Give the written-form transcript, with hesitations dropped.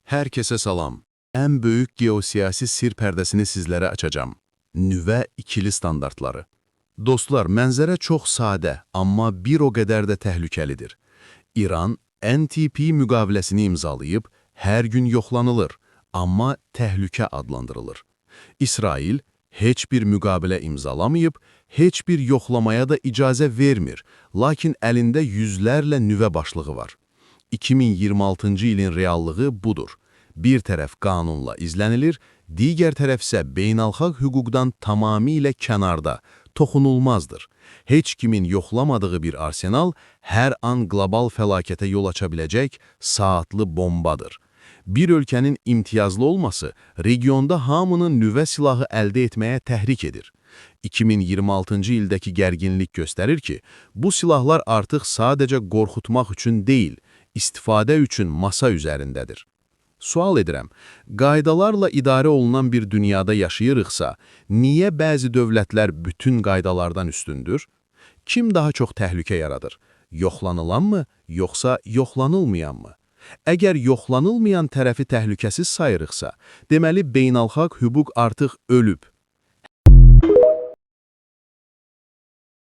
Herkese salam. En böyük geosiyasi sir pərdəsini sizlere açacağım. Nüvə ikili standartları. Dostlar, mənzərə çox sadə, amma bir o qədər də təhlükəlidir. İran, NTP müqaviləsini imzalayıb, hər gün yoxlanılır, amma təhlükə adlandırılır. İsrail, heç bir müqavilə imzalamayıb, heç bir yoxlamaya da icazə vermir, lakin əlində yüzlərlə nüvə başlığı var. 2026-cı ilin reallığı budur. Bir tərəf qanunla izlənilir, digər tərəf isə beynəlxalq hüquqdan tamamilə kənarda, toxunulmazdır. Heç kimin yoxlamadığı bir arsenal hər an qlobal fəlakətə yol aça biləcək saatlı bombadır. Bir ölkənin imtiyazlı olması regionda hamını nüvə silahı əldə etməyə təhrik edir. 2026-cı ildəki gərginlik göstərir ki, bu silahlar artıq sadəcə qorxutmaq üçün deyil, istifadə üçün masa üzərindədir. Sual edirəm, qaydalarla idarə olunan bir dünyada yaşayırıqsa, niyə bəzi dövlətlər bütün qaydalardan üstündür? Kim daha çox təhlükə yaradır? Yoxlanılanmı, yoxsa yoxlanılmayanmı? Əgər yoxlanılmayan tərəfi təhlükəsiz sayırıqsa, deməli beynəlxalq hüquq artıq ölüb.